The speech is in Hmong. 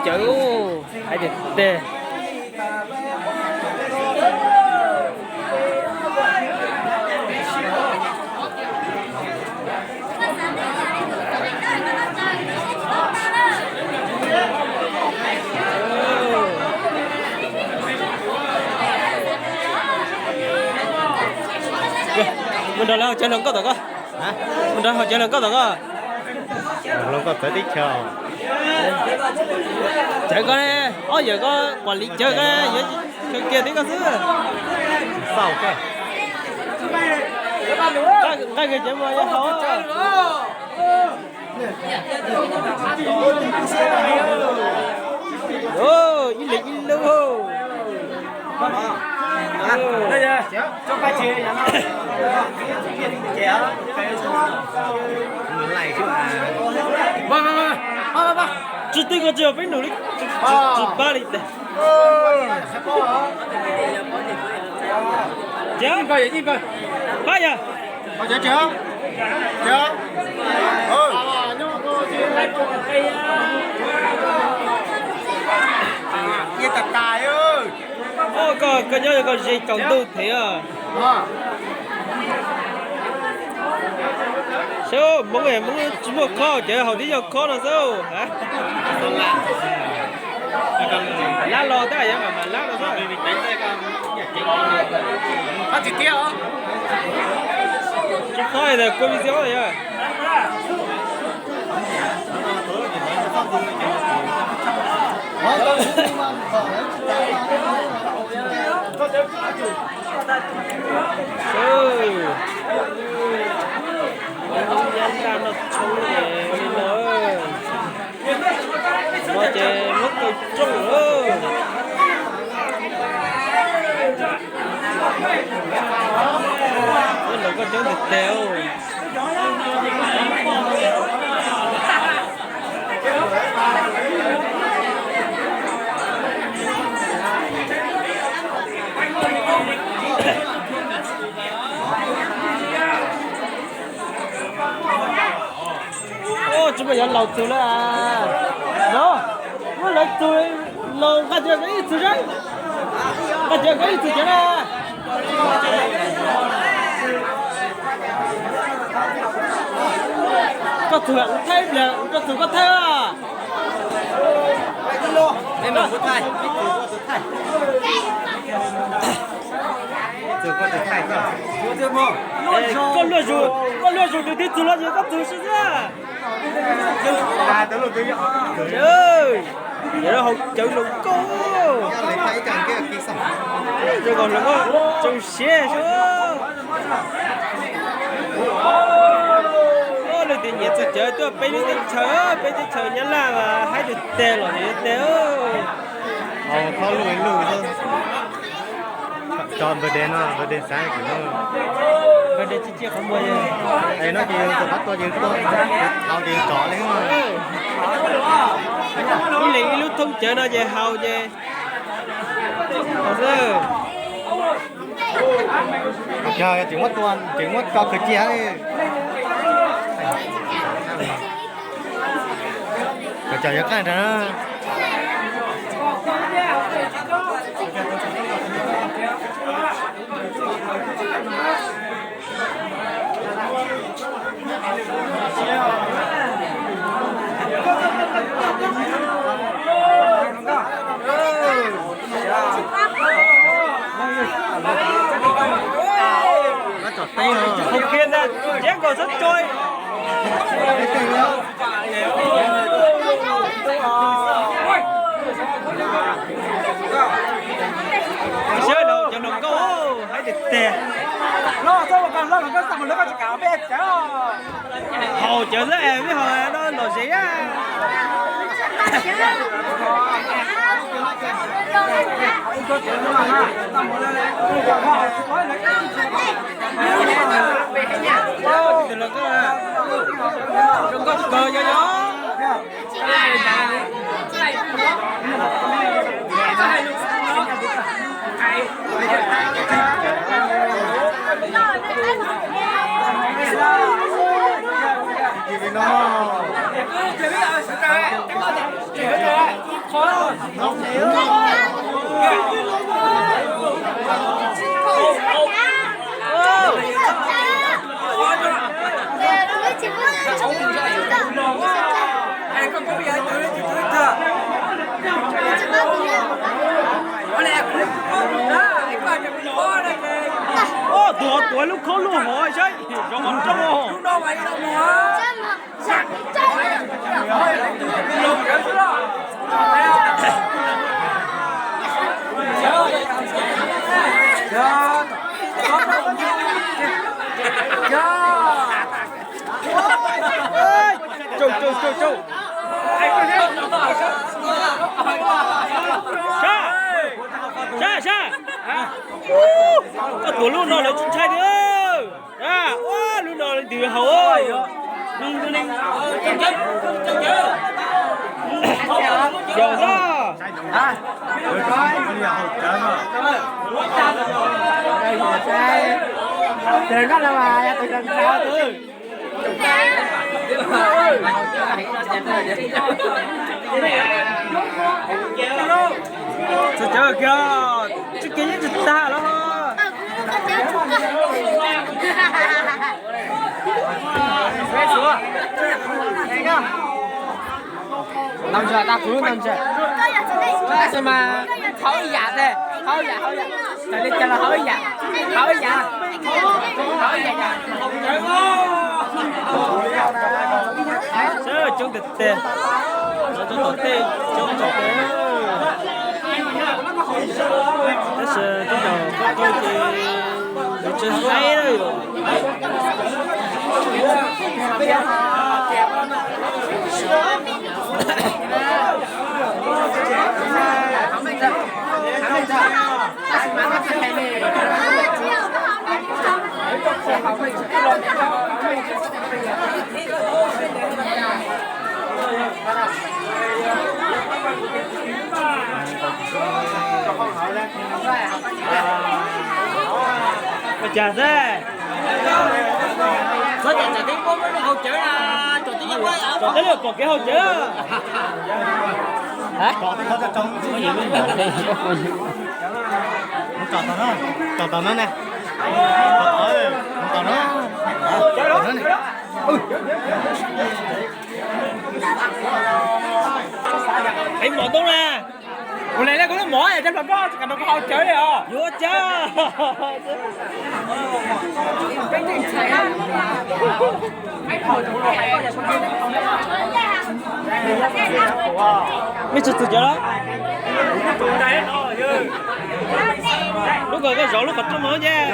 cawv, hais tias teg. Mus nrog lawv haus cawv hluas nkauj tom koj. Mus nrog haus cawv hluas nkauj tom koj. Hluas nkauj txawv teb chaws. Cawv koj ne, ob yawm koj quản lý cawv koj ne, yuav kawg kiag tib koj xwb. Nqaij kiag cawv mus yuav haus. Ib leeg ib lub. Tsis twb koj tsis yog peb nus li, tsis pab li tes. Pab yog. Koj, koj nyob koj ze tsaus ntuj thiab. Saib Hmoob, Hmoob tsis muaj khob, cawv haus tib yog khob no xwb. Lab los tab yog mam mam lab los xwb. Tsis khob es kua video yog. Nyab Laj noj tshoob li no, no ces muab kaw rooj lawm. Ua los koj coob ntev ntev. Tsis muaj yov laus txug lawm. No, muab lawv txug los nqa cov ib txug saib. Nqa cov ib txug cov na. Koj txug thaij ib pliag, koj txug koj thaij. Koj luaj zus, koj luaj zus tus twg txug los ces koj txug xwb xwb. Yog haus cawv hluas nkauj, zoo nkauj, zoo siab xwb. Leej twg nyiam txog cawv tuaj peb lub teb chaws, peb teb chaws Nyab Laj mas haib tus teg los yuav teg. Haus khob luj luj xwb. Cov npawg de no, npawg de xav kuv no. Npawg de tsis cia qhov muag. Es no ces yus tus qhov tua ces yus tua, haus ces yus tsov li. Ib leeg ib lub thoob cawv no ces haus ces haus xwb. Cog tseem muab tua, tseem muab tso khaws cia. Khaws cov yuav qaj nrag. Hauv kiag ntag, ntsiab nkaus xwb tso. Siab los cov hluas nkauj haib tiag tiag. Haus cawv xwb es, mej haus no lom zem a. Zoo nkauj kawg yog yog. Tus tuav lub khaub lub hov saib zoo hov rooj. Sab, sab, sab. Koj tuav lub no lawv tsis ntshai tiag. Ua lub no leej twg haus. Yog xwb. Txog cawv kiag, tsis kev yeej tsis tag los. Ntaus ntses, tau kuv lub ntaus ntses. Tab sis mas haus ib yam thiab, haus ib yam, haus ib yam. Raws li cas los haus ib yam, haus ib yam, haus ib yam yam. Sawv coob tiag tiag, cov tom tej coob tiag tiag. Tab sis tej zaum qhov qhov ces nws tsis haib lawm. Ua cas xwb? Txhob cov teb pom kev haus cawv. Tsom tau no, tsom tau no ne. Tsom tau no. Ev mov toob na. Kuv le le kuv lub mov es coj los koj tsis kam nrog kuv haus cawv li os. Yuav ua cas? Mej tsis txwm cawv los? Lub ko koj zov lub qhov rooj no ces.